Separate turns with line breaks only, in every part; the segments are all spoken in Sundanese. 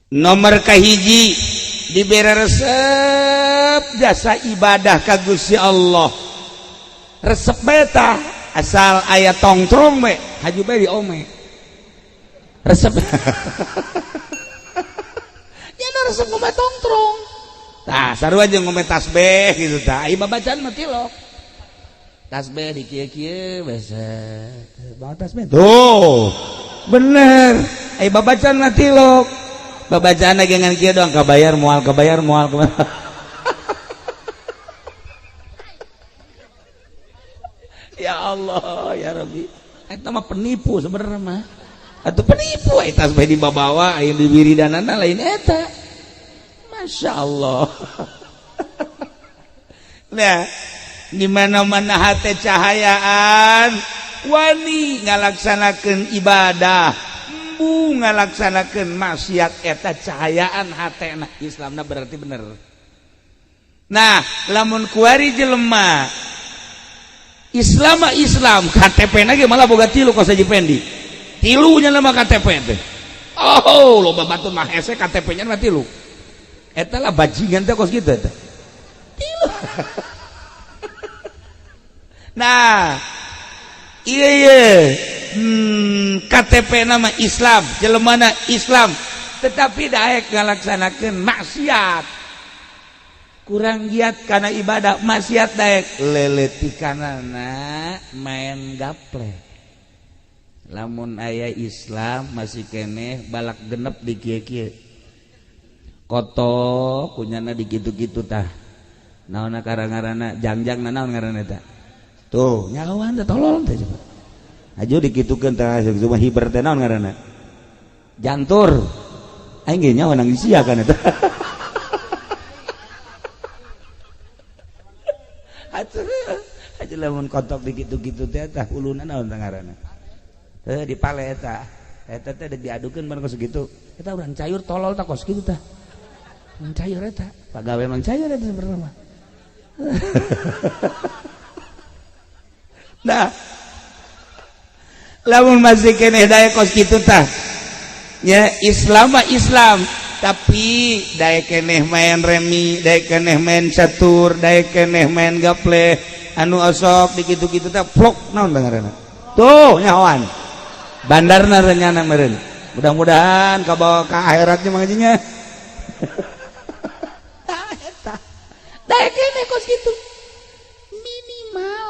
Nomor kahiji dibere resep jasa ibadah ka Gusti Allah. Resep beta asal aya tongtrong we haju bae di ome. Resep. Ya resep ngome tongtrong. Tah sarua jeung ngome tasbih gitu tah. Ai babacaan mah tilok. Tasbih di kieu-kieu biasa. Bawa tasbih. Tuh. Bener. Ai babacaan mah tilok. Babacaan lagi ngan kieu doang kabayar moal kabayar moal kabayar. Ya Allah ya Rabbi. Eta mah penipu sebenarnya mah. Atuh penipu eta tasbih dibawa aya di wiridanana lain eta. Masya Allah. Nah, di mana-mana hate cahayaan wani ngalaksanakeun ibadah, embung ngalaksanakeun maksiat eta cahayaan hatena Islamna berarti bener. Nah, lamun kuari jelema Islam Islam KTP na ge malah boga tilu kos Haji Pendi. Tilunya nama KTP teh. Oh, loba batur mah hese KTP nya mah tilu. Eta lah bajingan teh kos kitu eta. Tilu. Nah, iya iya. KTP nama Islam, jelemana Islam, tetapi daek ngalaksanakeun maksiat. Kurang giat karena ibadah maksiat daek leletikanana main gaple. Lamun aya Islam masih keneh balak genep di kieu-kieu. Koto kunyana di kitu-kitu tah. Naonna karang-ngaranna jangjang naon ngaranna eta. Tuh, nyawan teh tolol teh coba. Aju dikitukeun tah cuma hiber teh naon ngaranna? Jantur. Aing ge nyawa nang sia kan eta. Atuh aja lamun kotok dikitu-kitu teh tah huluna naon tah ngaranna? Teh dipale eta. Eta teh diadukeun bareng kos kitu. Eta urang cayur tolol tah kos kitu tah. Mang cayur eta, pagawe mang cayur eta sebenarnya mah. Nah, lamun masih keneh daek kos kitu tah. Ya Islam mah Islam, tapi daek keneh main remi, daek keneh main catur, daek keneh main gaple, anu osok di kitu-kitu tah plok naon tah ngaranna. Tuh nyahoan. Bandarna renyana meureun. Mudah-mudahan kabawa ka akhiratnya mangajinya. Tah eta. Daek keneh kos kitu. Minimal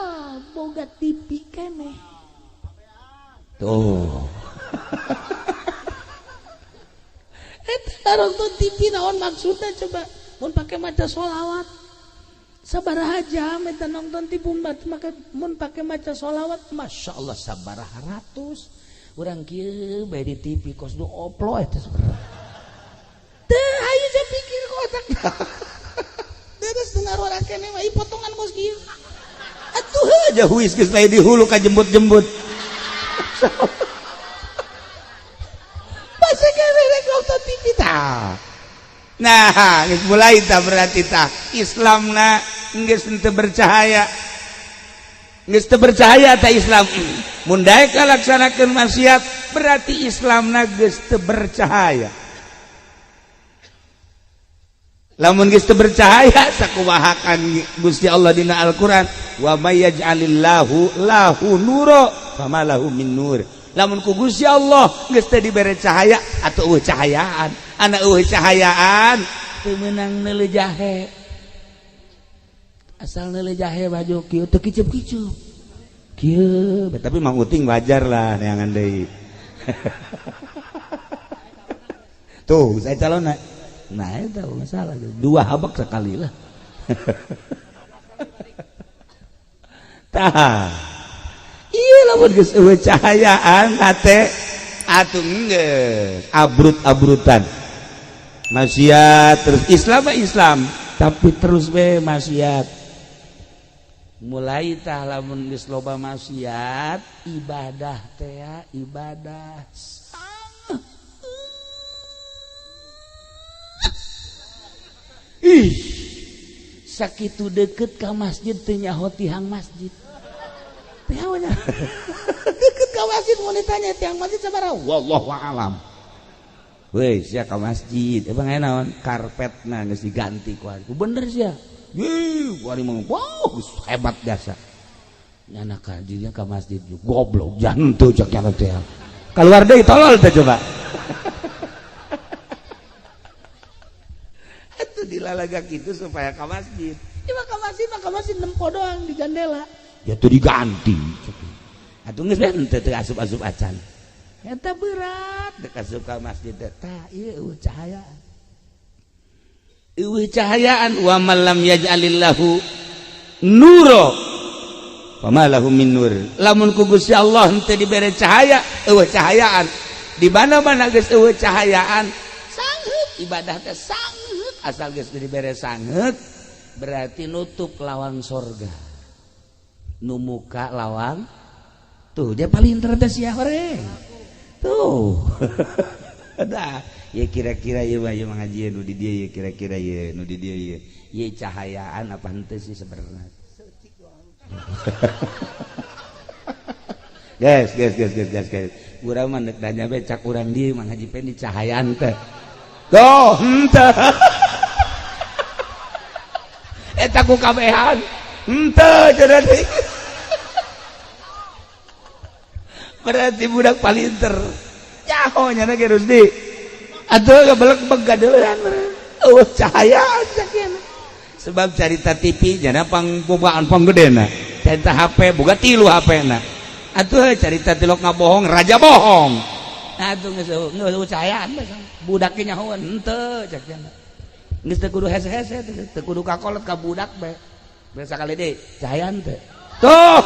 boga TV keneh. Tuh. Eta nonton TV naon maksudna coba mun pake maca sholawat. Sabaraha jam eta nonton TV mun pake maca sholawat, Masya Allah sabaraha ratus. Urang kieu bae di TV kos du oplo eta sebenarnya. Teu hayu saya pikir ku otak. Terus dengar orang kene mah potongan kos kieu. Atuh aja huis geus lain di hulu ka jembut-jembut. Masih kene rek nonton TV tah. Nah, geus mulai tah berarti tah Islamna geus teu bercahaya. Geus teu bercahaya tah Islam. Mun daek ngalaksanakeun maksiat berarti Islamna geus teu bercahaya. Lamun geus teu bercahaya sakumahakan Gusti Allah dina Al-Qur'an wa may yaj'alillahu lahu nura fama lahu min nur. Lamun ku Gusti Allah geus teu dibere cahaya atuh eueuh cahayaan. Ana eueuh cahayaan teu meunang neuleuh jahe. Asal neuleuh jahe baju kieu teu kicup-kicup. Kieu tapi Mang Uting wajar lah neangan deui. Tuh, saya calon. Nah, itu masalah. Dua habak sekali lah. Tah. Iya lamun geus eueuh cahayaan hate atuh geus abrut-abrutan. Maksiat terus Islam mah Islam, tapi terus we maksiat. Mulai tah lamun geus loba maksiat, ibadah teh ibadah. Ih, sakitu deket ka masjid teu nyaho tihang masjid. Tihangnya. Deket ka masjid mun ditanya tihang masjid sabaraha? Wallahu a'lam. Weh, sia ka masjid. Emang aya naon? Karpetna geus diganti ku ari. Bener sia. Yeuh, ku ari mah wow, hebat jasa. Nyana ka dinya ka masjid goblok jantu cek nyana teh. Kaluar deui tolol teh coba. Atuh dilalaga kitu supaya ka masjid. Ieu mah ka masjid nempo doang di jandela. Ya tuh diganti. Atuh geus henteu teu asup-asup acan. Eta berat dek asup ka masjid teh. Tah ieu eueuh cahayaan. Eueuh cahayaan wa man lam yaj'alillahu nura fama lahu min nur. Lamun ku Gusti Allah henteu dibere cahaya, eueuh cahayaan. Di mana-mana geus eueuh cahayaan, sangheut ibadah teh sangheut asal geus dibere sangheut berarti nutup lawang sorga. Nu muka lawang tuh dia paling cerdas ya horeng. Tuh. Dah, ya kira-kira ieu mah ieu ngaji nu di dieu ya kira-kira ieu nu di dieu ieu. Ieu cahayaan apa henteu sih sebenarnya. Guys, guys, guys, guys, guys, guys. Urang mah deuk nanya bae cak urang dieu mah ngaji pendi cahayaan teh. Tuh, henteu. Eta ku kabehan. Henteu cenah deui. Berarti budak palinter. Nyaho nya ge Rusdi. Atuh gebelek-beg gadeuran. Eueuh cahayaan sakieu. Sebab carita TV jana pangbogaan panggedena. Carita HP boga 3 HP-na. Atuh carita tilok ngabohong raja bohong. Atuh geus eueuh cahayaan budak ge nyahoan henteu cek cenah. Geus teu kudu hese-hese teu kudu kakolot ka budak bae. Biasa kali deui cahayaan teh. Tuh.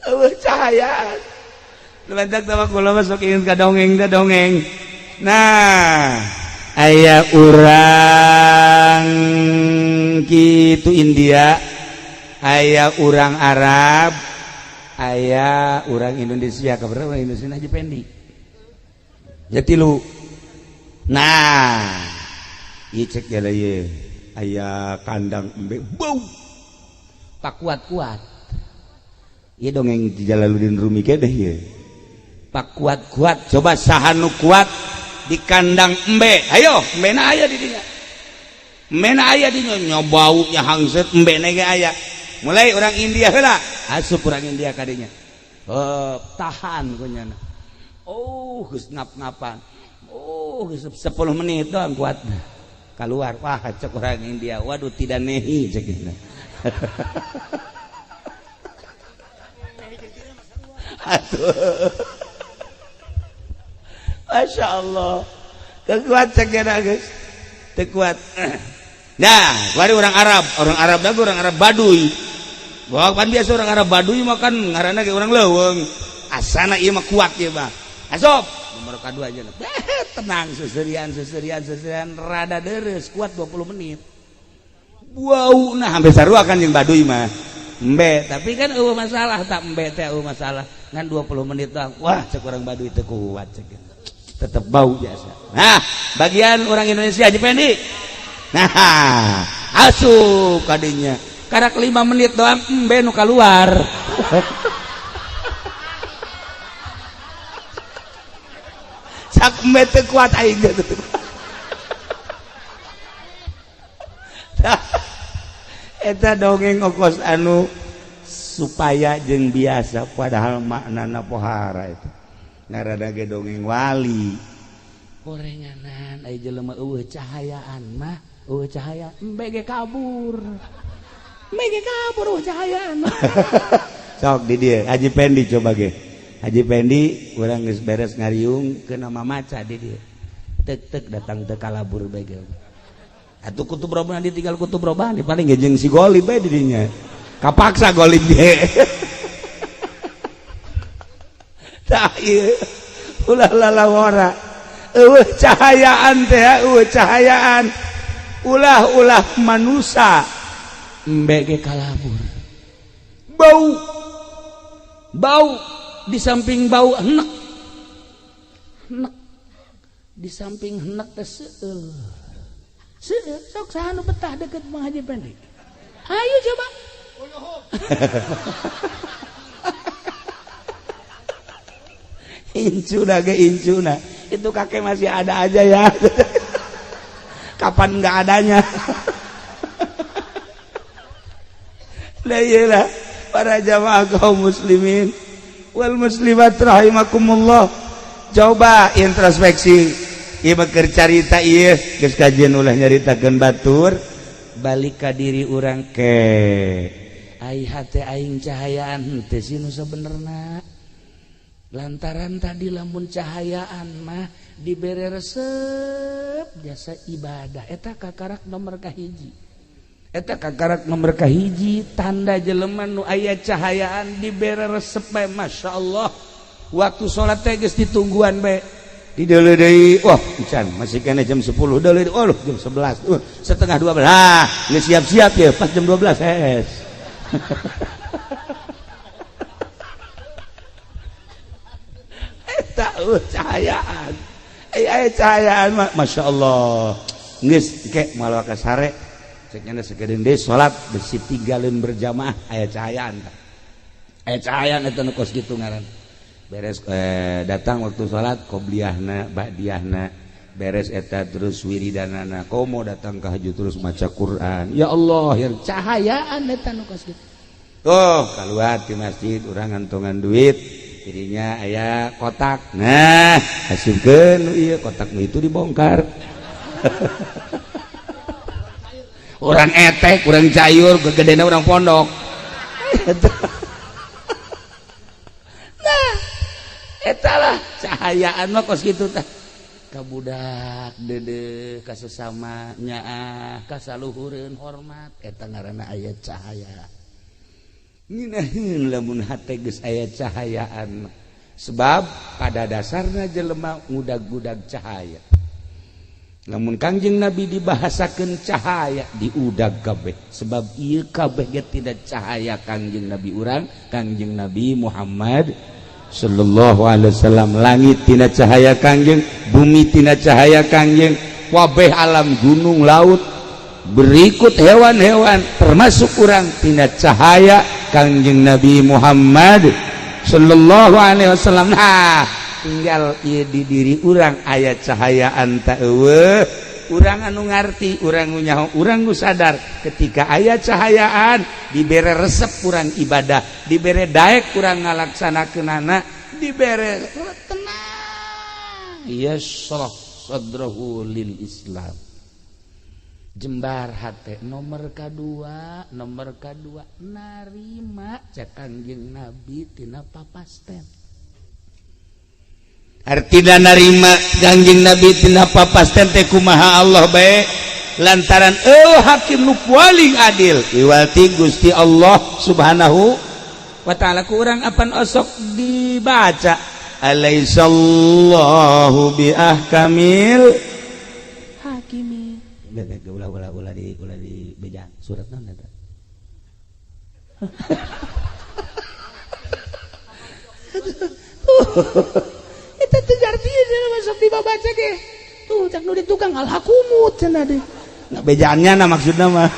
Eueuh cahayaan. Lebantak tawa kula masuk ingin ka dongeng teh dongeng. Nah, aya urang kitu India, aya urang Arab, aya urang Indonesia, kabar urang Indonesia Haji Pendi. Ya tilu. Nah, ieu cek jala ieu aya kandang embe bau. Pak kuat-kuat. Ieu dongeng di Jalaluddin Rumi ke deh ieu. Pak kuat-kuat, coba saha nu kuat di kandang embe. Ayo, embena aya di dinya. Embena aya di dinya, baunya hangset embena ge aya. Mulai orang India heula, asup orang India ka dinya. Oh, tahan ku nyana. Oh, geus ngap-ngapan. Oh, geus 10 menit doang kuatna. Keluar, wah cek orang India, waduh tidak nehi cek nya. Aduh. Masya Allah. Kekuat cekena guys. Tekuat. Nah, bari orang Arab, orang Arab dah orang Arab Baduy. Wah, kan biasa orang Arab Baduy mah kan ngaranna ge orang leuweung. Asana ieu mah kuat ieu mah. Asup nomor kadua aja. Tenang seserian seserian seserian rada deres kuat 20 menit. Wow, nah hampir sarua kan jeung Baduy mah. Embe, tapi kan eueuh masalah tak embe teh eueuh masalah. Ngan 20 menit doang. Wah, cek orang Baduy teu kuat cek. Tetep bau biasa. Nah, bagian orang Indonesia Haji Pendi. Nah, asup kadinya. Karak 5 menit doang embe nu keluar. Sak embe teu kuat aing teh. Eta dongeng okos anu supaya jeung biasa padahal maknana pohara itu. Ngaranna ge dongeng wali. Gorenganan aya jelema eueuh cahayaan mah, eueuh cahaya embe ge kabur. Embe ge kabur eueuh cahayaan. Sok di dieu Haji Pendi coba ge. Haji Pendi urang geus beres ngariung ke nama maca di dieu. Tek-tek datang teu kalabur bae ge. Atuh kutub robani ditinggal kutub robani paling ge jeung si Golib bae di dinya. Kapaksa Golib ge. Tah ieu ulah lalawara. Eueuh cahayaan teh, eueuh cahayaan. Ulah-ulah manusa embe ge kalabur. Bau. Bau di samping bau enek. Enek. Di samping enek teh seueul. Seueul sok saha nu betah deket Mang Haji Pendi. Ayo coba. Incuna ge incuna. Itu kakek masih ada aja ya. Kapan enggak adanya. Lah iyalah para jamaah kaum muslimin wal muslimat rahimakumullah. Coba introspeksi ieu keur carita ieu geus kajian ulah nyaritakeun batur balik ka diri urang ke ai hate aing cahayaan henteu sih nu sabenerna. Lantaran tadi lamun cahayaan mah dibere resep jasa ibadah eta kakarak nomor kahiji. Eta kakarak nomor kahiji tanda jelema nu aya cahayaan dibere resep bae masyaallah. Waktu salat teh geus ditungguan bae. Dideuleu deui, wah encan masih kene jam 10 deuleu deui, oh jam 11, setengah 12. Ah, geus siap-siap ya pas jam 12 hees. Cahayaan cahayaan Masya Allah geus ke malah ka sare cek nya sakedeung deui salat besi tinggalin berjamaah aya cahayaan aya cahayaan eta nu kos kitu ngaran beres datang waktu salat qobliyahna ba'diyahna beres eta terus wiridanana komo datang ka haju terus maca Quran ya Allah yang cahayaan eta nu kos kitu tuh keluar di masjid urang ngantongan duit dirinya aya kotak nah asupkeun ieu kotak itu dibongkar orang etek urang cayur gegedena urang pondok nah eta lah cahayaan mah kos kitu tah ka budak deudeuh ka sesama nyaah ka saluhureun hormat eta ngaranna aya cahaya. Nginaheun lamun hate geus aya cahayaan sebab pada dasarna jelema ngudag-gudag cahaya. Lamun Kangjeng Nabi dibahasakeun cahaya diudag kabeh sebab ieu kabeh ge tidak cahaya Kangjeng Nabi urang Kangjeng Nabi Muhammad sallallahu alaihi wasallam. Langit tina cahaya Kangjeng, bumi tina cahaya Kangjeng, kabeh alam gunung laut berikut hewan-hewan termasuk urang tina cahaya Kangjeng Nabi Muhammad sallallahu alaihi wasallam. Nah, tinggal ieu di diri urang aya cahayaan ta eueuh. Urang anu ngarti, urang nu nyaho, urang nu sadar ketika aya cahayaan dibere resep urang ibadah, dibere daek urang ngalaksanakeunana, dibere tenang. Yashrah sadrahu lil Islam. Jembar hate nomor kedua narima cek Kangjeng Nabi tina papasten. Artina narima Kangjeng Nabi tina papasten teh kumaha Allah bae lantaran eueuh hakim nu paling adil iwati Gusti Allah Subhanahu wa taala. Ku urang apan osok dibaca alaisallahu bi ahkamil hakimin. Ulah di bejang surat naon eta. Eta teu ngarti masuk dibaca ge. Tuh cak nu di tukang alhakumut cenah deui. Nah bejaannya na maksudna mah.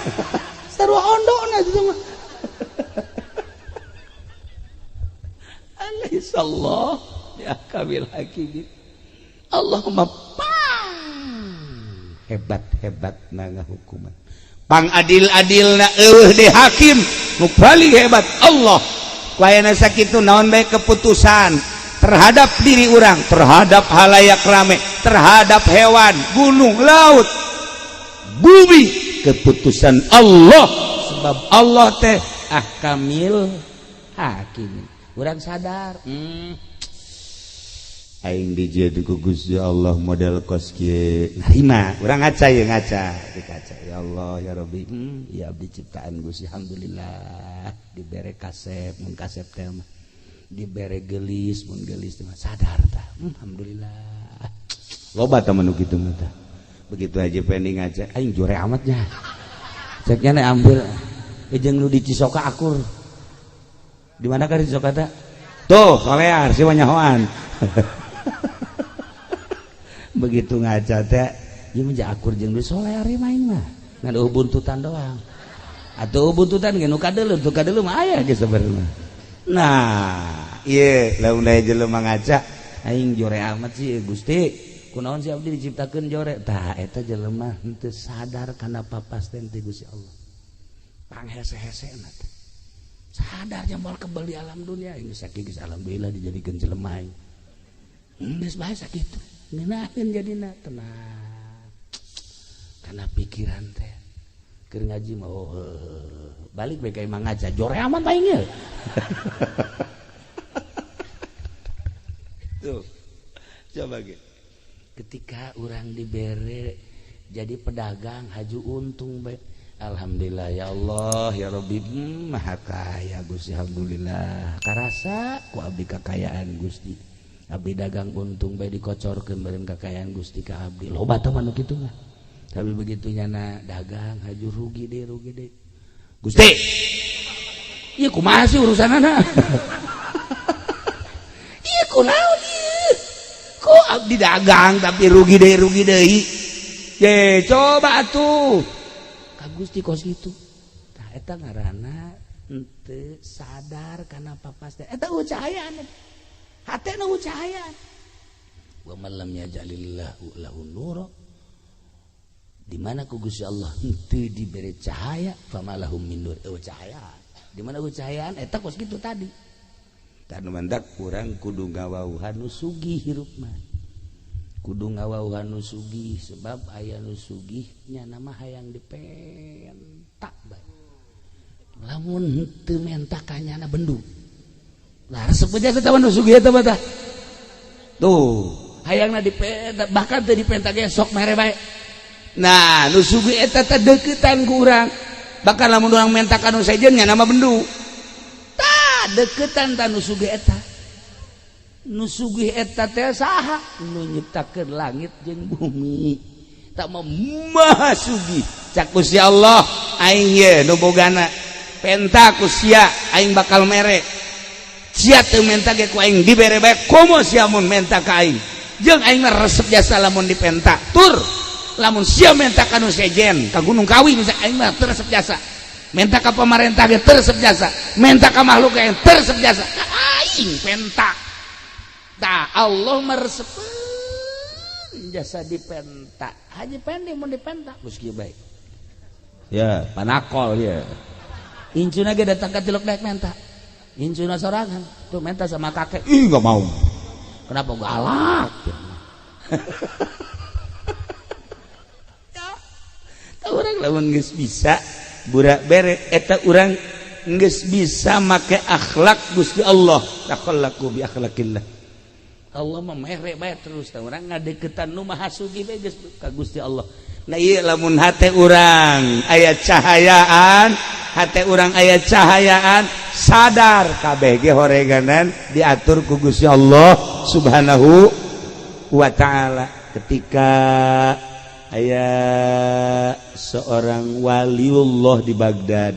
Sarua ondona itu mah. Alaihissallah ya kabil hakimin. Allahumma hebat-hebat na ngahukuman pang adil-adil na eueuh di hakim nu paling hebat Allah. Ku ayana sakitu naon bae keputusan terhadap diri urang, terhadap halayak rame, terhadap hewan, gunung, laut, bumi, keputusan Allah sebab Allah teh ahkamil hakim. Urang sadar aing dijieun ku Gusti Allah model kos kieu narima urang ngaca ye ngaca di kaca ya Allah ya Rabbi ya abdi ciptaan Gusti alhamdulillah dibere kasep mun kasep teh mah dibere geulis mun geulis teh mah sadar tah alhamdulillah loba tah nu kitu mah tah. Begitu aja pending ngaca aing jore amat nya ceknya nek ambil jeung nu di Cisoka akur di mana ka di Cisoka teh tuh solear si nyahoan. Begitu ngaca teh ieu mah akur jeung di solear main mah ngan buntutan doang. Atuh buntutan ge nu kadeuleu, nu kadeuleu mah aya ge sebenarnya. Nah, ieu lamun aya jelema ngaca, aing jore amat sih Gusti. Kunaon sih abdi diciptakeun jore? Tah eta jelema henteu sadar kana papasten ti Gusti Allah. Panghese-hesena teh. Sadar jempol kebel di alam dunia, ini sakieu geus alhamdulillah dijadikeun jelema aing. Geus bae sakitu. Ngeunaheun jadina tenang. Karena pikiran teh keur ngaji mah oh, balik bae ka imah ngaca jore amat aing ye. Tuh. Coba ge. Ketika urang dibere jadi pedagang haju untung bae. Alhamdulillah ya Allah ya Rabbi, maha kaya Gusti, alhamdulillah. Karasa ku abdi kakayaan Gusti. Abdi dagang untung bae dikocorkeun beureun kakayaan Gusti ka abdi. Loba teh mah nu kitu mah. Tapi begitu nyana dagang haju rugi deh. Gusti. Ieu kumaha sih urusanana? Ieu kunaon ieu? Kok abdi dagang tapi rugi deui. Ye, coba atuh. Ka Gusti kos kitu. Tah eta ngaranna henteu sadar kana papasten. Eta eueuh cahayaan. Hatena eueuh cahayaan. Wa man lam yaj'alillahu lahu nura. Di mana ku Gusti Allah henteu dibere cahaya, famalahum min nur, eueuh cahayaan. Di mana eueuh cahayaan eta kos kitu tadi. Tah nu mantak urang kudu ngawauhan nu sugih hirup mah. Kudu ngawauhan nu sugih sebab aya nu sugih nya mah hayang dipentak bae. Lamun henteu menta ka nyana bendu. Lah resep aja eta mah nu sugih eta mah tah. Tuh, hayangna dipenta bahkan teu dipenta ge sok mere bae. Nah, nu sugih eta teh deuketan ku urang. Bahkan lamun urang menta ka nu sejen nya nama bendu. Tah, deuketan ta nu sugih eta. Nu sugih eta teh saha? Nu nyiptakeun langit jeung bumi. Tak mah maha sugih. Cak Gusti Allah, aing ye nu bogana. Penta ku sia, aing bakal mere. Sia teu menta ge ku aing dibere bae, komo sia mun menta ka aing. Jeung aing mah resep jasa lamun dipenta. Tur lamun sia menta ka nu sejen, ka Gunung Kawi misalnya, aing mah teu resep jasa. Menta ka pamarentah ge teu resep jasa, menta ka makhluk ge teu resep jasa. Ka aing penta. Tah Allah mah resepeun jasa dipenta. Haji pendek mun dipenta geus kieu bae. Ya, panakol ya. Incuna ge datang ka tilok daek menta. Incuna sorangan tuh menta sama kakek. Ih, enggak mau. Kenapa galak? Orang lamun geus bisa burak bere eta urang geus bisa make akhlak Gusti Allah. Takhallaku bi akhlakillah. Allah mah mere bae terus tah urang ngadeukeutan nu maha sugih bae geus ka Gusti Allah. Nah ieu lamun hate urang aya cahayaan, hate urang aya cahayaan, sadar kabeh ge horeganan diatur ku Gusti Allah Subhanahu wa taala. Ketika aya seorang waliullah di Baghdad,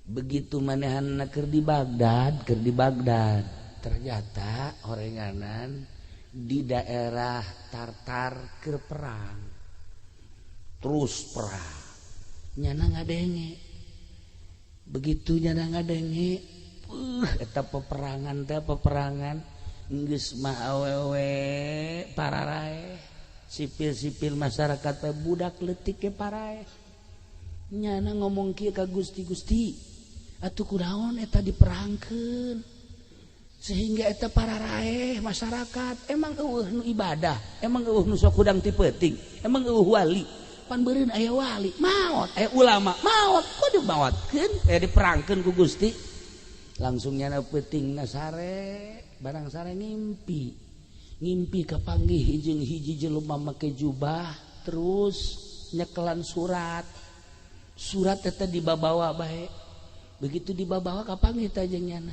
begitu manehanna keur di Baghdad, ternyata horenganan di daerah Tartar keur perang, terus perang nyana ngadenge. Begitu nyana ngadenge, eta peperangan teh peperangan geus mah awewe pararae, sipil-sipil masyarakat teh budak leutik ge parae. Nyana ngomong kieu ka Gusti, Gusti atuh kunaon eta diperangkeun sehingga eta pararae masyarakat, emang eueuh nu ibadah, emang eueuh nu sok hudang ti peuting, emang eueuh wali, pan beureun aya wali maot, aya ulama maot, kok dimaotkeun diperangkeun ku Gusti. Langsung nyana peutingna sare, barang sare ngimpi, ngimpi kapanggih jeung hiji jelema make jubah terus nyekelan surat, surat eta dibabawa bae. Begitu dibabawa kapanggih teh jeung nyana,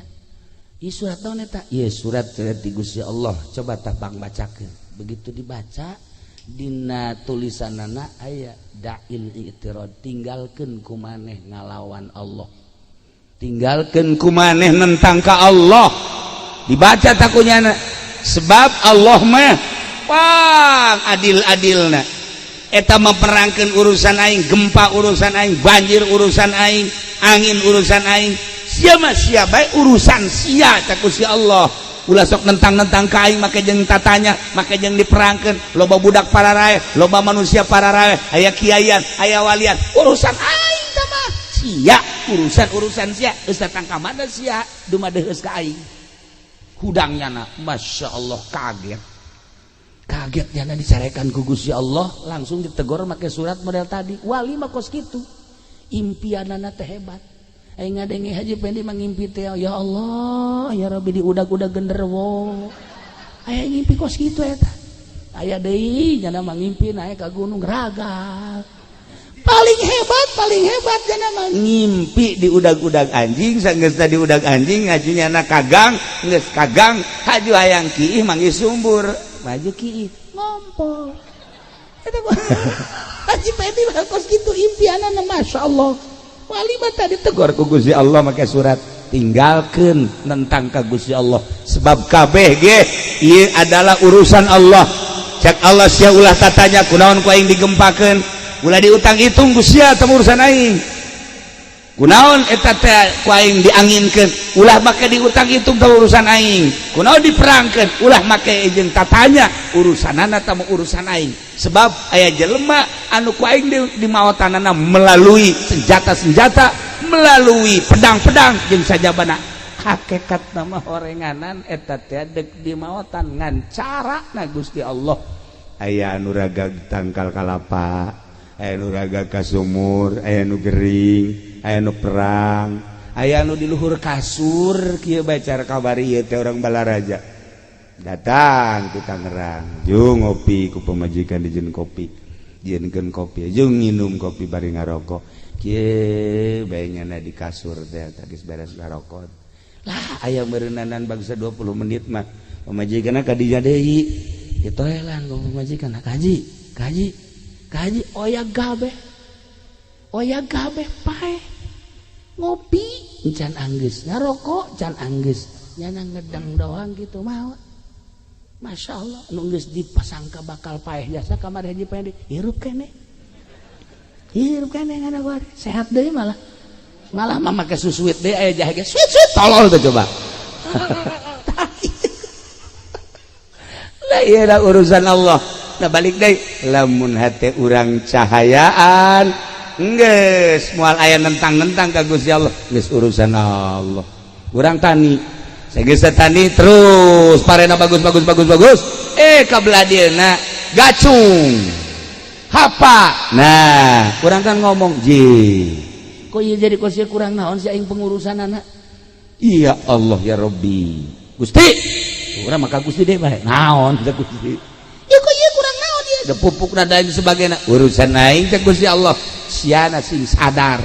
ieu surat naon eta? Ieu surat ti Gusti Allah, coba tah bang bacakeun. Begitu dibaca dina tulisanana aya da'il i'tirad, tinggalkeun ku maneh ngalawan Allah, tinggalkeun ku maneh nentang ka Allah. Dibaca takunyana sebab Allah mah pang adil-adilna. Eta memperangkan urusan aing, gempa urusan aing, banjir urusan aing, angin urusan aing. Sia mah sia bae, urusan sia. Cek si Allah, ulah sok nentang-nentang ka aing, make jeung tatanya, make jeung diperangkeun. Loba budak pararae, loba manusia pararae, aya kiaian, aya walian, urusan aing tah mah sia, urusan urusan sia. Geus datang ka mana sia, dumadeheus ka aing hudangnya na. Masya Allah, kaget kaget nyana dicarekan ku Gusti Allah, langsung ditegur make surat model tadi. Wali mah kos kitu, impianana teh hebat. Aing ngadenge Haji Pendi mangimpi teh, "Ya Allah, ya Rabbi, diudag-udag genderuwo." Aya ngimpi kos kitu eta. Aya deui nyana mangimpi naik ka gunung raga. Paling hebat, paling hebat nyana mah ngimpi diudag-udag anjing. Sanggeus diudag anjing, ngaji nyana kagang, geus kagang haju hayang kiih, manggih sumbur, maju kiih, ngompol. Eta Haji Pendi mah kos kitu impianana, Masya Allah. Wali mah tadi tegur ku Gusti Allah make surat, tinggalkeun nentang ka Gusti Allah, sebab kabeh ge ieu adalah urusan Allah. Cek Allah, sia ulah tatanya kunaon ku aing digempakeun, ulah diutang hitung ku sia, teu urusan aing. Kunaon eta teh ku aing dianginkeun, ulah make diutang hitung, teu urusan aing. Kunaon diperangkeun, ulah make jeung tatanya, urusanana teu urusan aing. Sebab aya jelema anu ku aing di, di maotanana melalui senjata-senjata, melalui pedang-pedang jeung sajabana. Hakikat nama horenganan eta teh dek di maotan, ngan cara na Gusti Allah. Aya anu raga tangkal kalapa, aya nu raga ka sumur, aya nu gering, aya nu perang, aya nu di luhur kasur kieu bae. Cara kabari ieu teh orang Balaraja datang ke Tangerang, jung ngopi ku pamajikan, dijieun kopi, jieunkeun kopi, jung nginum kopi bari ngarokok kieu bae. Nyana di kasur teh geus beres ngarokok lah, aya meureunanan bangsa 20 menit mah pamajikanna ka dinya deui, ditoelan ku pamajikan, "Kaji, kaji, kaji." Oya gabe, oya gabe, pae ngopi can anggeus, ngarokok can anggeus, nyana ngedang doang gitu mau. Masya Allah, nu geus dipasangka bakal paeh jasa kamari Haji Pendi hirup kene, hirup kene, ngana gua sehat deui. Malah malah mah make susuit deui, aya jahe ge suit suit. Tolol tuh coba lah. Iya, urusan Allah. Nah, balik deui, lamun hate urang cahayaan, geus moal aya nentang-nentang ka Gusti Allah, geus urusan Allah. Urang tani, geus tani terus parena bagus bagus bagus bagus, eh kabelah dieuna gacung hapa. Nah, kurang kan ngomong ji, kok iya jadi kok sia kurang naon sih aing pengurusan anak. Iya Allah, ya Rabbi, Gusti, urang maka Gusti deh bae naon teh Gusti ya, kok iya kurang naon ieu da pupuk dan lain sebagainya, urusan aing teh Gusti Allah. Siana sing sadar.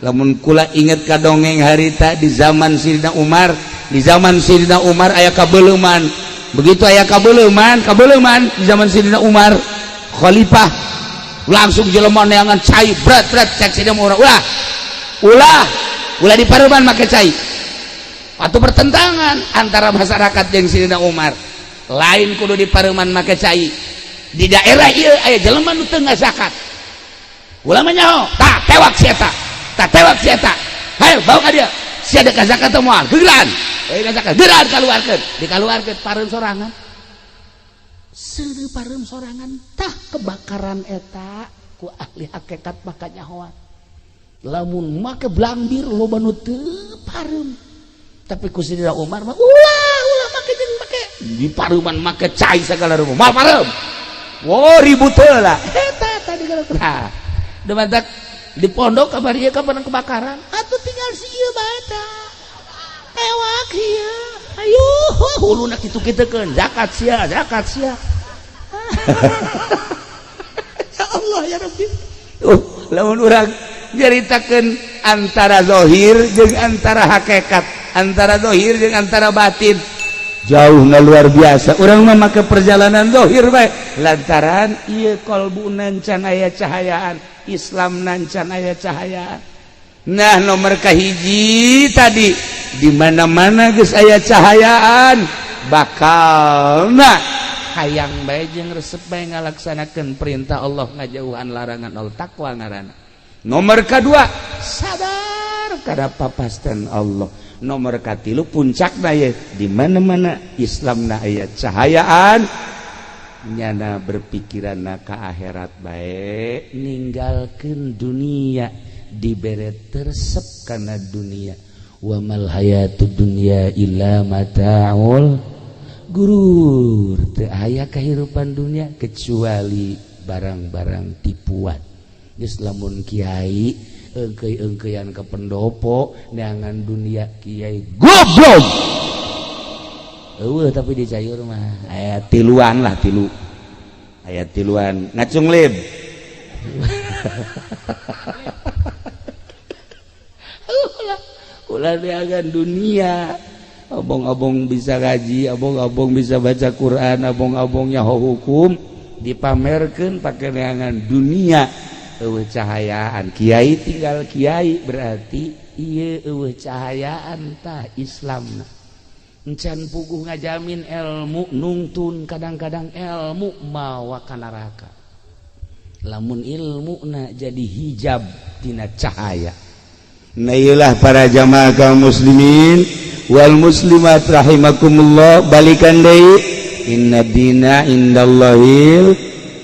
Lamun kula inget ka dongeng harita di zaman Sidina Umar, di zaman Sidina Umar aya kabeuleman. Begitu aya kabeuleman, kabeuleman di zaman Sidina Umar khalifah, langsung jelema neangan cai berat berat. Cek Sidina Umar, "Ulah, ulah, ulah di pareuman make cai." Atau pertentangan antara masyarakat jeung Sidina Umar, lain kudu di pareuman make cai, di daerah ieu aya jelema nu teu ngazakat, ulah mah nyaho, tah tewak si eta, tah tewak si eta, hayo bawa ka dia. Si ada zakat teu moal gegeran eh zakat gegeran, kaluarkeun, dikaluarkeun, pareum sorangan, seureuh pareum sorangan. Tah, kebakaran eta ku ahli hakikat maka nyahoan lamun make blambir loba nu teu pareum, tapi ku Sidina Umar mah ulah, ulah make jeung make di pareuman make cai segala rupa, moal pareum. Wow, ribut heula eta tadi. Kalau nah demantak di pondok kamari kapan kebakaran atuh tinggal si ieu bae tah, tewak ieu, ayo huluna kitu kitukeun, zakat sia, zakat sia. Ya Allah, ya Rabbi. Lamun urang nyaritakeun antara zahir jeung antara hakikat, antara zahir jeung antara batin, jauh nggak luar biasa. Urang mah make perjalanan zahir bae, lantaran ieu kolbu can aya cahayaan Islam, can aya cahayaan. Nah, nomor kahiji tadi, di mana-mana geus aya cahayaan, bakal nah Hayang bae jeung resep bae ngalaksanakeun perintah Allah, ngajauhan larangan Allah, takwa ngaranna. Nomor kedua, sadar kada papasten Allah. Nomor katilu, puncakna ye, di mana-mana Islamna aya cahayaan, nyana berpikiran ka akhirat bae, ninggalkeun dunia, dibere teresep kana dunia. Wa mal hayatud dunya illa mataul gurur, teu aya kehidupan dunia kecuali barang-barang tipuan. Geus, lamun kiai engkei-engkeian ke pendopo neangan dunia, kiai goblok. Eueuh, tapi di Cayur mah aya tiluan lah, tilu, aya tiluan ngacung lib. Ulah neangan dunia. Abong-abong bisa ngaji, abong-abong bisa baca Quran, abong-abong nyaho hukum, dipamerkeun pake neangan dunia. Eueuh cahayaan, kiai tinggal kiai, berarti ieu eueuh cahayaan tah Islamna. Encan puguh ngajamin ilmu nungtun, kadang-kadang ilmu mawa ka neraka lamun ilmu na jadi hijab tina cahaya. Nah, iyalah para jamaah kaum muslimin wal muslimat rahimakumullah, balikan deui, inna dina indallahil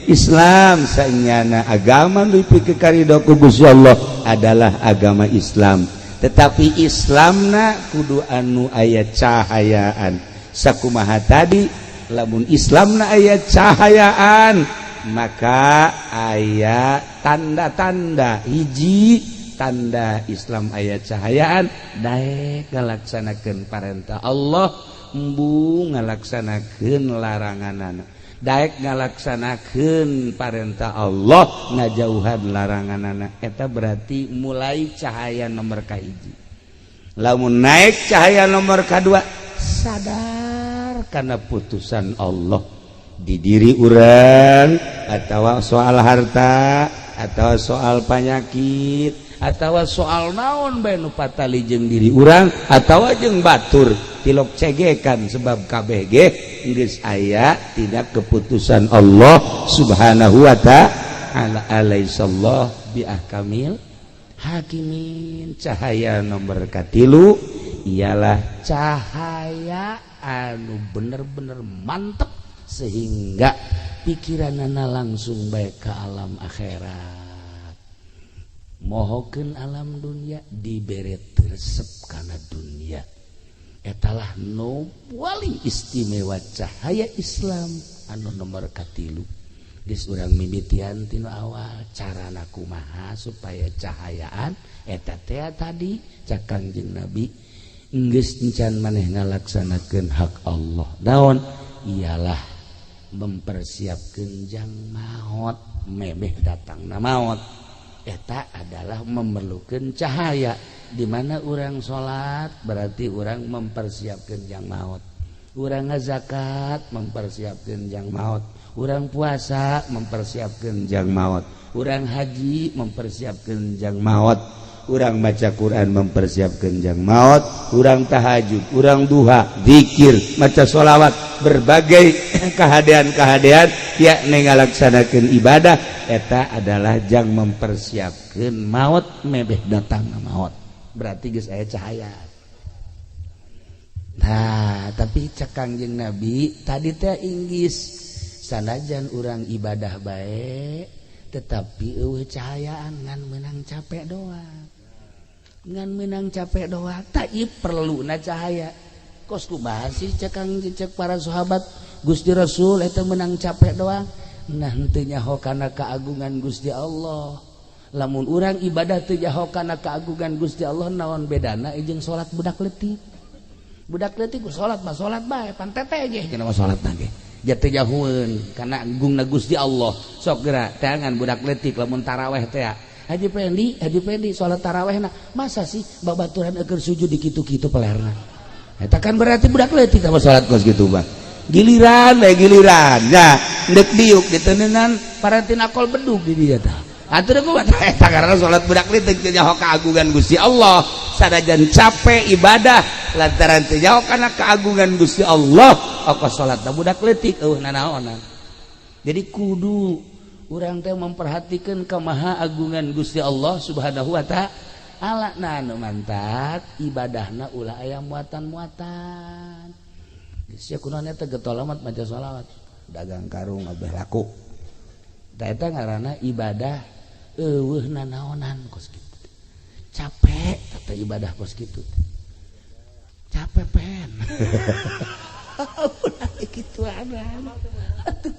Islam. Sanyana agama nu dipikarido ku Gusti Allah adalah agama Islam, tetapi Islamna kudu anu aya cahayaan. Sakumaha tadi, lamun Islamna aya cahayaan, maka aya tanda-tanda. Hiji tanda Islam aya cahayaan, daek ngalaksanakeun parentah Allah, embung ngalaksanakeun laranganana. Daek ngalaksanakeun parentah Allah, ngajauhan laranganana, eta berarti mulai cahaya nomor kahiji. Lamun naik cahaya nomor kedua, sadar karena putusan Allah di diri urang, atau soal harta, atau soal penyakit, atau soal naon bae nu patali jeung diri urang atau jeung batur, tilok cegekan, sebab KBG geus aya tidak keputusan Allah Subhanahu wa ta'ala. Alaisallah bi ahkamil hakimin. Cahaya nomor katilu ialah cahaya anu bener-bener mantep sehingga pikiranana langsung baik ke alam akhirat, mohokeun alam dunia, dibere resep kana dunia. Etalah nu paling istimewa, cahaya Islam anu nomor katilu. Geus, urang mimitian tinu awal, carana kumaha supaya cahayaan eta teh? Tadi cak Kangjeng Nabi, geus encan maneh ngalaksanakeun hak Allah naon, ialah mempersiapkeun jang maot. Memeh datangna maot, eta adalah memerlukan cahaya. Di mana orang salat berarti orang mempersiapkan jang maut, urang ngazakat mempersiapkan jang maut, urang puasa mempersiapkan jang maut, urang haji mempersiapkan jang maut, urang baca Quran mempersiapkan jang maut, urang tahajud, urang duha, zikir, maca sholawat, berbagai kehadean-kehadean ya ngalaksanakeun ibadah, eta adalah jang mempersiapkan maut. Mebeh datang maut, berarti geus aya cahaya. Nah, tapi cek Kangjeng Nabi tadi teh, inggis sanajan urang ibadah baik tetapi eueuh cahayaan, ngan menang capek doang, ngan menang capek doang. Tak perlu na cahaya. Kos kumaha sih, cek kang cek para sahabat, Gusti Rasul, eta menang capek doang? Nah, henteu nyaho kana keagungan Gusti Allah. Lamun urang ibadah teu nyaho kana keagungan Gusti Allah, naon bedana jeung salat budak leutik? Budak leutik ku salat mah salat bae, pan tete ge cenah mah salat ge jatuh jahueun kana agungna Gusti Allah. Sok geura teangan budak leutik lamun taraweh teh. Haji Pendi, Haji Pendi salat tarawehna, masa sih babaturan eukeur sujud di kitu-kitu pelerna? Eta kan berarti budak leutik sama salat kos kitu mah. Giliran bae, giliran ya ndek diuk diteneunan parantin akol bedug di dieu tah. Atuh kumaha eta? Karena salat budak leutik teu nyaho keagungan Gusti Allah, sanajan capek ibadah. Lantaran teu nyaho kana keagungan Gusti Allah, oko salat budak leutik eueuh nanaonan. Jadi kudu urang teh memperhatikan kemaha agungan Gusti Allah Subhanahu wa Ta'ala. Nah, nu mantak ibadahna ulah aya muatan-muatan. Geus sia kunaon eta getol amat maca sholawat, dagang karung abeh laku. Tah, eta ngaranna ibadah eueuh nanaonan kos kitu. Capek tata ibadah kos kitu. Capek pen. Ulah kitu. Atuh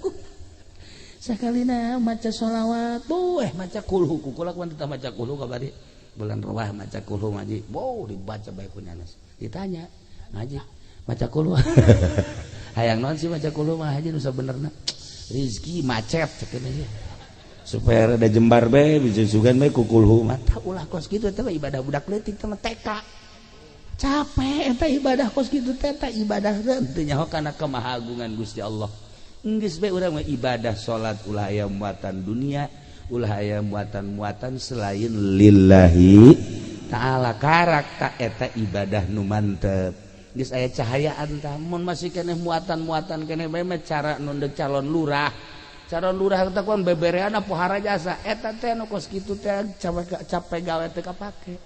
sakalina maca sholawat, boh maca kulhu, kukula kuan teu maca kulhu kabari bulan ruah maca kulhu ngaji, boh dibaca bae ku nyanas. Ditanya ngaji maca kulhu hayang naon sih? Maca kulhu mah haji nu sabenerna rizki macet cek aja supaya rada jembar bae, bisa sugan bae ku kulhu mah. Tah, ulah kos kitu, eta ibadah budak leutik teh, TK. Capek eta ibadah kos kitu teh. Eta ibadah teu nyaho kana kemahagungan Gusti Allah. Geus bae urang mah ibadah salat ulah aya muatan dunia, ulah aya muatan-muatan selain lillahi ta'ala. Karak tak eta ibadah nu mantep, geus aya cahayaan. Tah, mun masih keneh muatan-muatan keneh bae mah, cara nu calon lurah, calon lurah teh kuan beberean pohara jasa, eta teh nu kos kitu teh capek, capek gawe teu kapake,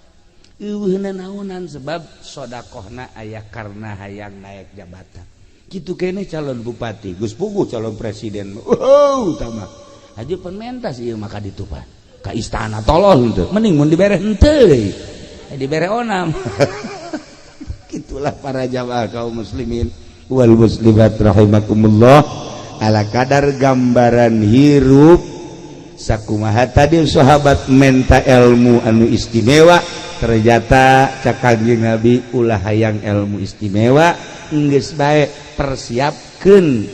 eueuh naonan, sebab sodakohna aya karena hayang naik jabatan. Gitu kene calon bupati geus puguh calon presiden. Oh, tama haji penmentas ieu mah ka ditu pan ka istana, tolol henteu, mending mun dibere henteu, dibere onam. Itulah para jamaah kaum muslimin wal muslimat rahimakumullah, ala kadar gambaran hirup sakumaha tadi sahabat menta ilmu anu istimewa. Ternyata cak Kanjeng Nabi, ulah hayang ilmu istimewa, geus bae persiapkeun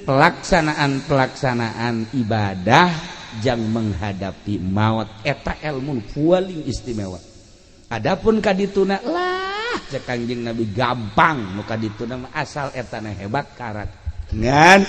pelaksanaan-pelaksanaan ibadah jang menghadapi maut, eta ilmu paling istimewa. Adapun kadituna lah, cek Kanjeng Nabi, gampang nu kadituna mah, asal etana hebat karak. Ngan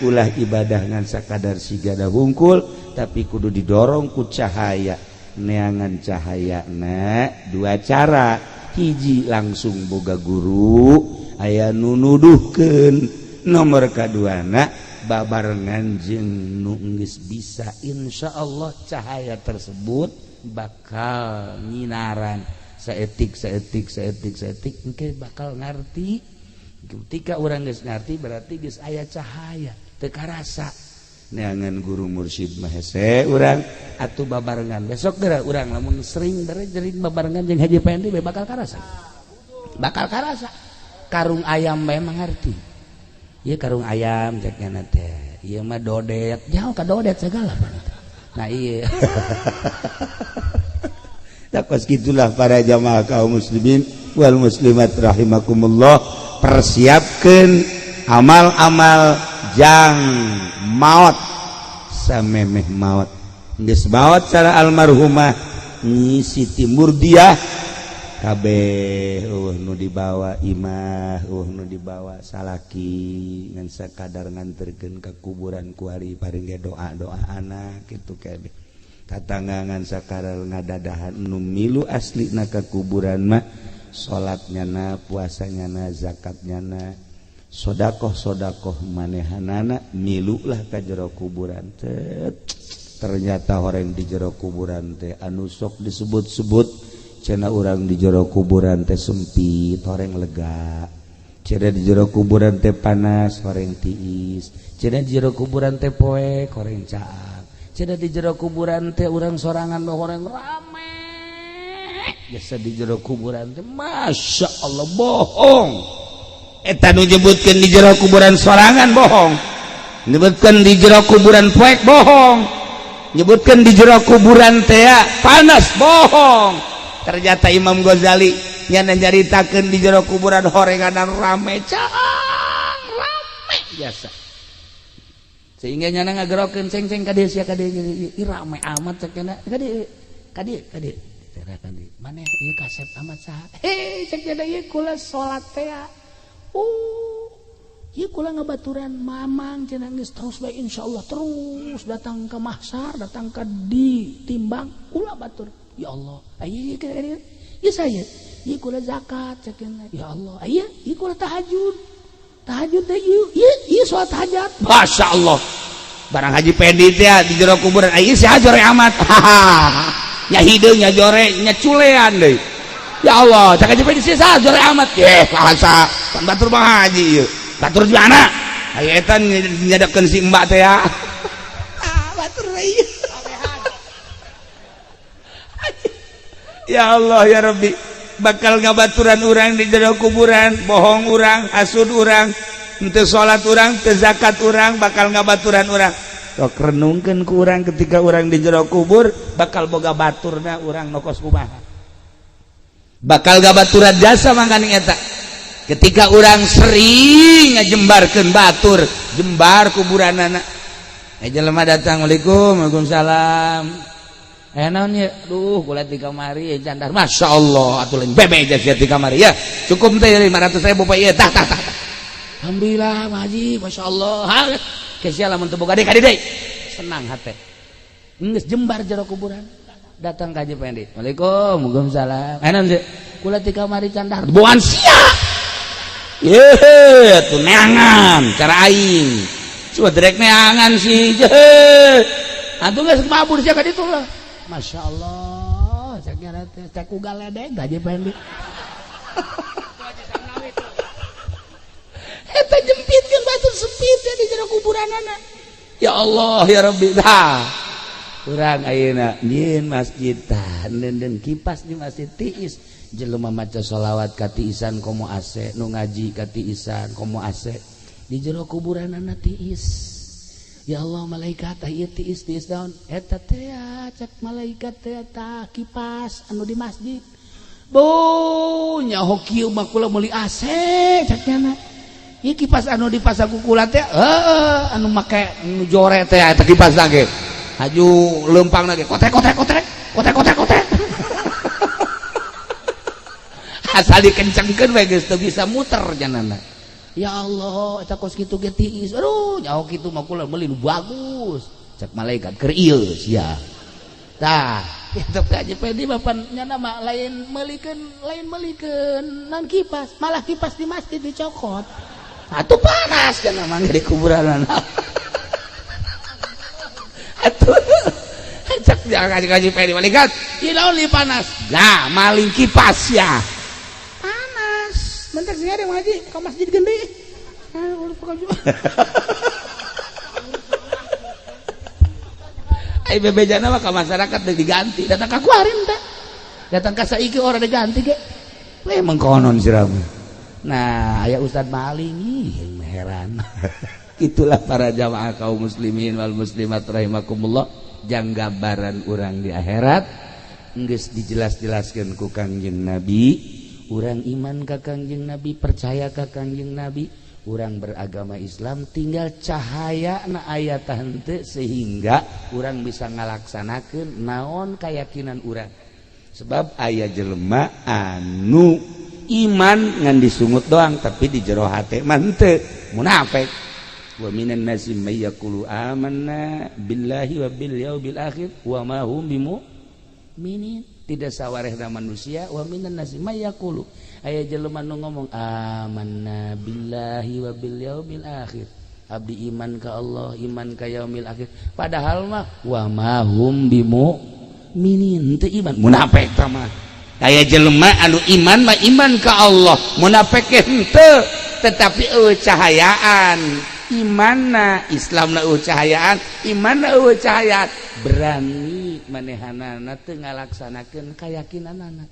ulah ibadah ngan sakadar sigada hungkul, tapi kudu didorong ku cahaya. Neangan cahaya na dua cara: hiji, langsung boga guru, aya nu nuduhkeun; nomor kaduana, babarengan jeung nu geus bisa. Insya Allah cahaya tersebut bakal nyinaran saetik saetik saetik saetik, engke bakal ngarti. Ketika orang geus ngarti, berarti geus aya cahaya. Teu karasa neangan guru mursyid mah hese urang atuh babarengan. Besok geura urang lamun sering sering babarengan jeung Haji Pendi bakal karasa, bakal karasa. Karung ayam bae mengerti. Ieu karung ayam cek nya teh, ieu mah dodet, jauh ka dodet segala. Nah, iya. Nah, kos gitulah para jamaah kaum muslimin wal muslimat rahimakumullah, persiapkan amal-amal jang maut. Samemeh maut, geus maut cara almarhumah Nyi Siti Murdiah, kabeh eueuh nu dibawa imah, eueuh nu dibawa salaki, ngan sakadar nganterkeun ka kuburan kuari, paring ge doa-doa anak kitu kabeh. Tatangga ngan sakadar ngadadahan. Nu milu asli na ka kuburan mah salatnya na, puasanya na, zakatnya na, sodakoh sodakoh manehanana milu lah ka jero kuburan. Ternyata orang di jero kuburan teh anu sok disebut-sebut cenah urang di jero kuburan teh sempit, horeng lega. Cenah di jero kuburan teh panas, horeng tiis. Cenah di jero kuburan teh poek, horeng caang. Cenah di jero kuburan teh urang sorangan, horeng rame. Biasa di jero kuburan teh masya Allah. Bohong eta nu nyebutkeun di jero kuburan sorangan, bohong. Nyebutkeun di jero kuburan poek, bohong. Nyebutkeun di jero kuburan teh panas, bohong. Ternyata Imam Ghazali nyana nyaritakeun di jero kuburan horenganan rame, caang rame biasa, sehingga nyana ngagerokeun, "Ceng, ceng, ka dieu sia, ka dieu. Ih, rame amat," cek nyana, "ka dieu, ka dieu, ka dieu." "Mana ieu kasep amat, saha?" "Hei," cek nyana, "ieu kula salat teh. Oh, ieu kula ngabaturan mamang," cenah, "geus terus bae, insyaallah terus datang ke mahsar, datang ke ditimbang kula batur. Ya Allah, ayo ieu saya." Ieu kula zakat cek ya Allah. Ieu ieu kula tahajud. Tahajud teh ieu ieu ieu salat hajat. Masya Allah. Barang Haji Pendi teh di jero kuburan ieu si jore amat. Nya hideung nya jore nya culean deui. Ya Allah, cak Haji Pendi sih jore amat. Ye, bahasa pan batur Bang Haji ieu. Batur di mana? Aya eta nyadapkeun si mbak teh ya. Ah, batur ieu. Ya Allah ya Rabbi, bakal ngabaturan urang di jero kuburan, bohong urang, hasud urang, henteu salat urang, teu zakat urang, bakal ngabaturan urang. Sok renungkeun ku urang ketika urang di jero kubur, bakal boga baturna urang nokos kumaha. Bakal ngabaturan jasa mangkaning eta. Ketika urang sering ngajembarkeun batur, jembar kuburanana. Jelema datang, "Waalaikum, waalaikumsalam." Naon ya? Duh, kula di kamari candar. Masya Allah, atuh lain bebe sia di kamari ya. Cukup teh 500.000 Pak ieu. Tah tah tah. Alhamdulillah, Pak Haji, Masya Allah. Ha, kesia lamun teu boga deui ka deui. Senang hate. Geus jembar jero kuburan. Datang ka Haji Pendi. Waalaikum, waalaikumsalam. Naon sih? Kula di kamari candar. Bukan sia. Ye, atuh neangan cara aing. Coba direk neangan sih. Atuh geus mabur sia ka ditu lah. Masya Allah, cek nyara teh cek ugal ledeng Haji Pendi. Eta jempitkeun batur sempit ya di jero kuburanana. Ya Allah ya Rabbi. Tah. Urang ayeuna nyieun masjid tah neundeun kipas di masjid tiis. Jelema maca sholawat ka tiisan komo AC, nu ngaji ka tiisan komo AC. Di jero kuburanana tiis. Ya Allah malaikat tah ieu tiis tiis daun eta teh cek malaikat teh tah kipas anu di masjid. Bu nyaho kieu mah kula meuli AC cek nya. Ieu kipas anu dipasang ku kula teh heueuh anu make nu jore teh eta kipas lagi. Haju leumpang lagi kotrek kotrek kotrek kotrek kotrek kotrek. Asal dikencengkeun we geus teu bisa muter janana. Ya Allah, eta kos kitu ge tiis. Aduh, nyaho kitu mah kula meuli nu bagus. Cek malaikat keur ieu sia. Tah, kitu ka Haji Pendi mah pan nyana mah lain meulikeun nan kipas, malah kipas di masjid dicokot. Atuh panas cenah mah di kuburan. Atuh cek Haji Pendi malaikat, ieu naon li panas? Lah, maling kipas ya. Panas. Bentar sih ada ngaji ke masjid gede. Ai bebejana mah ka masyarakat deui diganti, datang ka kuarin teh. Datang ka saiki orang diganti ge. We mengkonon siramu. Nah, aya Ustad maling ih heran. Itulah para jamaah kaum muslimin wal muslimat rahimakumullah, jang gambaran urang di akhirat geus dijelas-jelaskeun ku Kangjeng Nabi. Urang iman ka Kangjeng Nabi, percaya ka Kangjeng Nabi, urang beragama Islam tinggal cahaya na aya henteu sehingga urang bisa ngalaksanakeun naon keyakinan urang. Sebab aya jelema anu iman ngan disungut doang tapi di jero hate mah henteu, munafik. Wa minan nasi may yaqulu amanna billahi wa bil yaumil akhir wa ma hum bimuminin. Tidak sawarehna manusia wa minan nasi may yaqulu aya jelema nu ngomong amanna billahi wa bil yaumil akhir, abdi iman ka Allah, iman ka yaumil akhir, padahal mah wa ma hum bimuminin, teu iman, munafik tah mah. Aya jelema anu iman mah iman ka Allah, munafik ge henteu, tetapi eueuh cahayaan imanna, Islamna eueuh cahayaan, imanna eueuh cahayaan, berani manehanana teu ngalaksanakeun kayakinanana.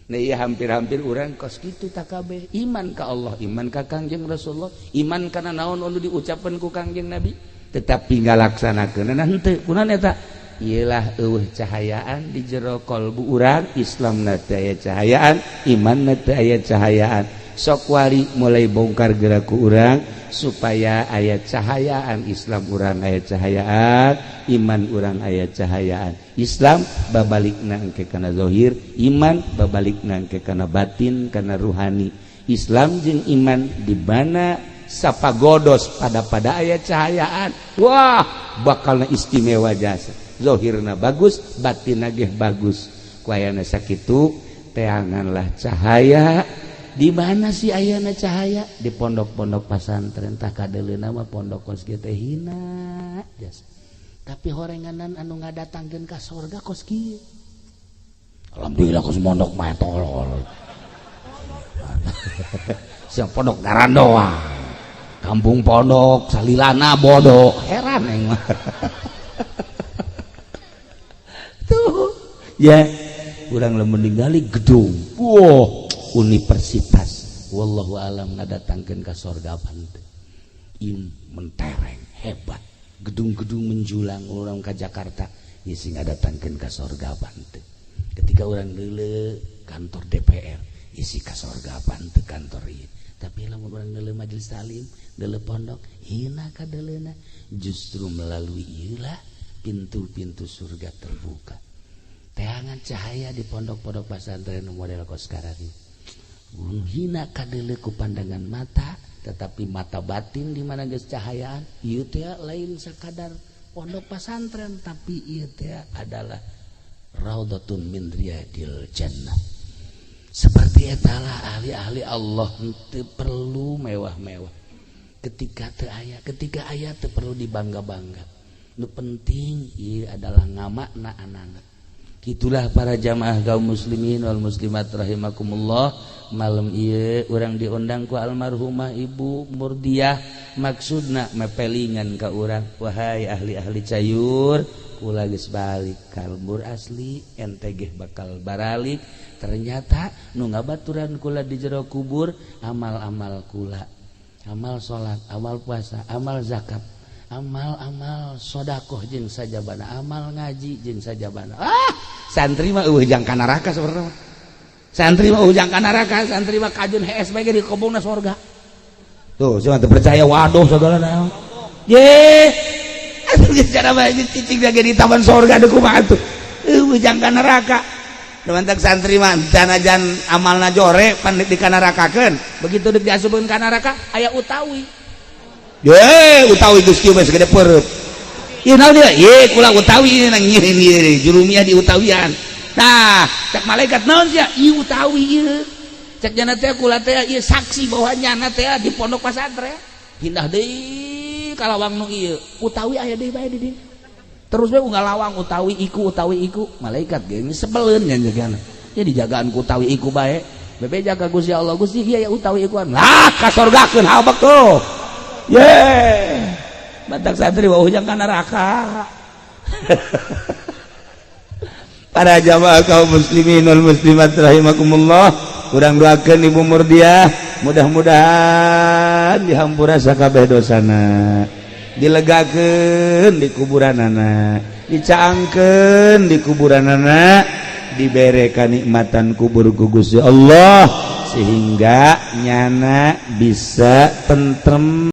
Nah iya hampir-hampir urang kos kitu takabeh iman ka Allah, iman ka Kangjeng Rasulullah, iman kana naon anu diucapkeun ku Kangjeng Nabi, tetapi ngalaksanakeunana henteu. Kunaon eta? Iyalah eueuh cahayaan di jero kalbu urang, Islamna teu aya cahayaan, imanna teu aya cahayaan. Sok wari mulai bongkar gerak ku urang supaya aya cahayaan Islam urang, aya cahayaan iman urang, aya cahayaan Islam babalikna engke kana zahir, iman babalikna engke kana batin, kana ruhani. Islam jeung iman di mana sapagodos pada aya cahayaan, wah bakalna istimewa jasa, zahirna bagus, batinna ge bagus. Ku ayana sakitu Teanganlah cahaya. Di mana sih ayana cahaya? Di pondok-pondok pasantren. Tah, kadeuleuna mah pondok kos kieu teh hina jasa, tapi horenganan anu ngadatangkeun ka sorga kos kieu. Alhamdulillah, kos mondok mah tolol siang, pondok garandoa, kampung pondok salilana bodoh, heran aing mah tuh ya. Urang lamun ningali gedung, wow, universitas, wallahu alam ngadatangkeun ka sorga apa teu. In mentereng hebat, gedung-gedung menjulang, orang ke Jakarta ya sih, ngadatangkeun ka sorga apa teu. Ketika orang neuleu kantor DPR, isi ka sorga apa teu kantor ieu. Tapi lamun urang neuleu majelis taklim, neuleu pondok, hina kadeuleuna, justru melalui ieu lah pintu-pintu surga terbuka. Teangan cahaya di pondok-pondok pesantren model kos karari, hina kadeuleu ku pandangan mata, tetapi mata batin di mana geus cahayaan, ieu teh lain sakadar pondok pesantren, tapi ieu teh adalah raudhatun min riyadil jannah. Seperti etalah ahli-ahli Allah, teu perlu mewah-mewah ketika teu aya, ketika aya teu perlu dibangga-bangga. Nu penting ieu adalah ngamakna anak. Itulah para jamaah kaum muslimin wal muslimat rahimakumullah. Malam ieu urang diundang ku almarhumah Ibu Murdiah, maksudna mepelingan ka urang, wahai ahli-ahli Cayur, kula geus balik ka lembur asli, ente ge bakal baralik. Ternyata nu ngabaturan kula di jero kubur amal-amal kula, amal salat, amal puasa, amal zakat, amal-amal sodakoh jeung sajabana, amal ngaji jeung sajabana. Ah, santri mah euweuh jang ka neraka sebenarnya. Santri mah euweuh jang ka neraka, santri mah kajun hees bae ge dikobongna sorga. Tuh, cuma teu percaya, waduh, segala naon. Ye, atuh geus cara bae cicing ge di taman sorga, deuk kumaha tuh? Euweuh jang ka neraka. Mantak santri mah sanajan amalna jore pan di kanarakakeun, begitu deuk diasupkeun ka neraka aya utawi. Ye, utawi geus kieu bae segede peureut. Ieu naon dia? Ye, kula utawi nang nyieun ieu jurumiah di utawian. Nah, cek malaikat, naon sia? Ieu utawi ieu. Cek jana teh kula teh ieu saksi bahwa nyana teh di pondok pasantren. Pindah deui ka lawang nu ieu. Utawi aya deui bae di dieu. Terus we unggal lawang utawi iku, utawi iku, malaikat ge sebeleun nya jagana. Ya dijagaan ku utawi iku bae. Bebeja ka Gusti Allah, Gusti, ieu ya utawi ikuan. Lah, ka sorgakeun habek tuh. Ye. Batak santri wah ujang ka neraka. Para jamaah kaum muslimin wal muslimat rahimakumullah, urang doakeun Ibu Murdiah mudah-mudahan dihampura sakabeh dosana, dilegakeun di kuburanana, dicaangkeun di kuburanana, dibere kanikmatan kubur ku Gusti Allah sehingga nyana bisa tentrem.